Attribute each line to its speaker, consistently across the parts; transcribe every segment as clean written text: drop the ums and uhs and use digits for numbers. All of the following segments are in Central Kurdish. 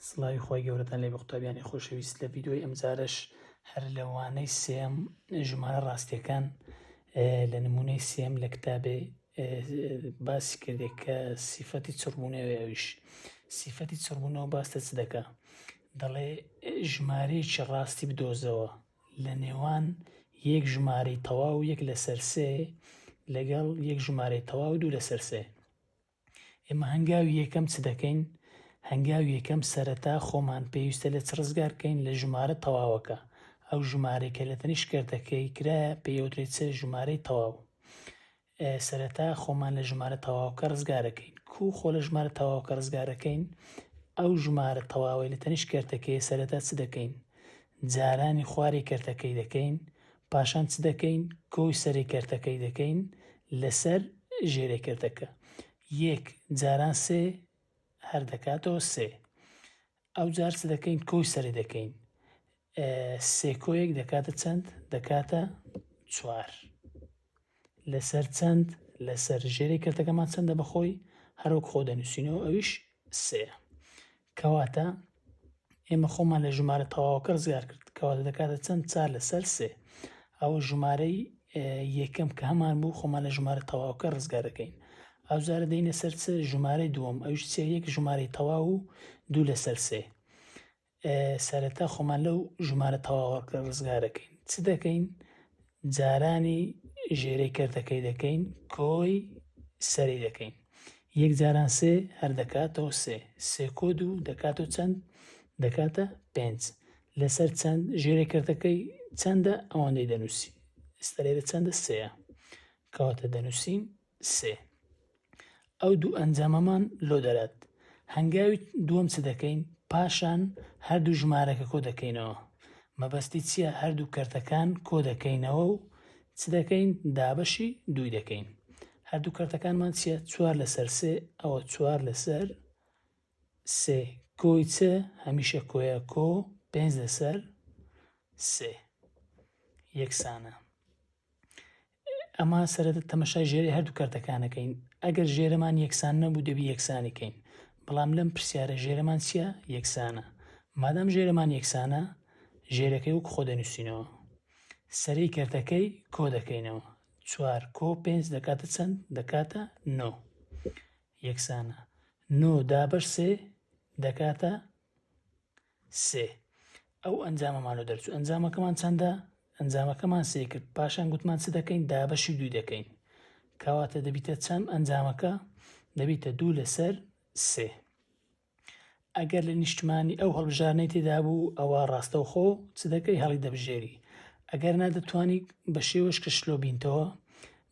Speaker 1: سڵاوی خوای گەورەتان لێبێ قوتابیانی خۆشەویست لە ڤیدیۆی ئەمجارەش هەر لە وانەی سێم ژمارە ڕاستیەکان لە نمونەی سێم لە کتابێ باسی کردێک کە سیفەتی چڕبوونەوەی ئەویش سیفەتی چڕبوونەوە باس لە چ دەکا دەڵێ ژمارەیەکی ڕاستی بدۆزەوە لە نێوان یەک ژمارەی تەواو یەک لەسەر سێ لەگەڵ یەک ژمارەی تەواو دوو لەسەر سێ ئێمە هەنگاوی یەکەم چ دەکەین؟ هەنگاوی یەکەم سەرەتا خۆمان پێویستە لە چ ڕزگار بکەین؟ لە ژمارە تەواوەکە. ئەو ژمارەی کە لە تەنیشت کەرتەکەی کرایە پێی ئەوترێت چ؟ ژمارەی تەواو. سەرەتا خۆمان لە ژمارە تەواوەکە ڕزگارەکەین. کوو خۆ لە ژمارە تەواوەکە ڕزگارەکەین؟ ئەو ژمارە تەواوەی لە تەنیشت کەرتەکەیە سەرەتا چ دەکەین؟ جارانی خواری کەرتەکەی دەکەین، پاشان چ دەکەین؟ کۆی سەری کەرتەکەی دەکەین لەسەر ژێرەی کەرتەکە. یەک جاران سێ هەر دەکاتەوە سێ. ئەو جار چ دەکەین؟ کۆی سەری دەکەین. سێ کۆیەک دەکاتە چەند؟ دەکاتە چوار. لەسەر چەند؟ لەسەر ژێرەی کەرتەکەمان چەندە بەخۆی؟ هەروەک خۆ دەنووسینەوە ئەویش سێ. کەواتە ئێمە خۆمان لە ژمارە تەواوەکە ڕزگار کرد کەواتە دەکاتە چەند چار لەسەر سێ ئەوە ژمارەی یەکەم کە هەمان بوو خۆمان لە ژمارە تەواوەکە ڕزگار دەکەین ئەو جارە دەینە سەر چ ژمارەی دووەم ئەوش چیە یەک ژمارەی تەواو و دوو لەسەر سێ سەرەتا خۆمان لەو ژمارە تەواوەکە ڕزگارەکەین چ دەکەین جارانی ژێرەی کەرتەکەی دەکەین کۆی سەری دەکەین یەک جاران سێ هەر دەکاتەوە سێ سێ کۆ دوو دەکاتەوە چەند دەکاتە پێنج لەسەر چەند ژێرەی کەرتەکەی چەندە ئەوەندەی دەنووسی ئێستا لێرە چەندە سێیە کەواتە دەنووسین سێ ئەو دوو ئەنجامەمان لۆ دەرات. هەنگاوی دووەم چ دەکەین؟ پاشان هەردوو ژمارەکە کۆ دەکەینەوە. مەبەستی چییە؟ هەردوو کەرتەکان کۆ دەکەینەوە و چ دەکەین؟ دابەشی دووی دەکەین. هەردوو کەرتەکانمان چییە؟ چوار لەسەر سێ، ئەوە چوار لەسەر سێ. کۆی چ؟ هەمیشە کۆیە، کۆ پێنج لەسەر سێ یەکسانە. ئەمە سەرەتا تەمەشای ژێرەی هەردوو کەرتەکانەکەین ئەگەر ژێرەمان یەکسان نەبوو دەبی یەکسانی کەین بەڵام لەم پرسیارە ژێرەمان چییە یەکسانە مادام ژێرەمان یەکسانە ژێرەکەی وەک خۆ دەنووسینەوە سەری کەرتەکەی کۆ دەکەینەوە چوار کۆ پێنج دەکاتە چەند دەکاتە نۆ یەکسانە نۆ دابەش سێ دەکاتە سێ ئەو ئەنجامەمان لۆ دەرچوو ئەنجامەکەمان چەندە ئەنجامەکەمان سێ کرد پاشان گوتمان چ دەکەین دابەشی دووی دەکەین کەواتە دەبیتە چەند ئەنجامەکە دەبیتە دوو لەسەر سێ ئەگەر لە نیشتمانی ئەو هەڵبژارنەی تێدا بوو ئەوە ڕاستەوخۆ چ دەکەی هەڵی دەبژێری ئەگەر نا دەتوانی بە شێوەش کە شلۆ بینتەوە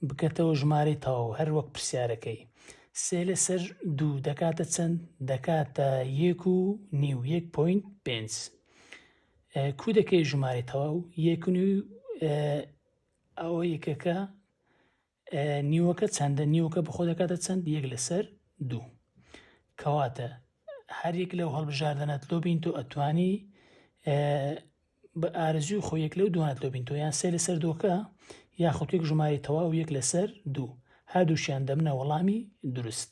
Speaker 1: بکەتەوە ژمارەی تەواو هەر وەک پرسیارەکەی. سێ لەسەر دوو دەکاتە چەند؟ دەکاتە یەک و نیو، یەک point پێنج. کو دەکەی ژمارەی تەواو؟ یەک و نیو ئەوە یەکەکە نیوەکە چەندە؟ نیوەکە بەخۆ دەکاتە چەند؟ یەک لەسەر دوو. کەواتە هەر یەک لەو هەڵبژاردەنەت لۆ بین تۆ ئەتوانی بە ئارەزووی خۆی یەک لەو دوانەت لۆ بین تۆ یان سێ لەسەر دووەکە یاخود یەک ژمارەی تەواو یەک لەسەر دوو هەردووشیان دەبنە وەڵامی دروست.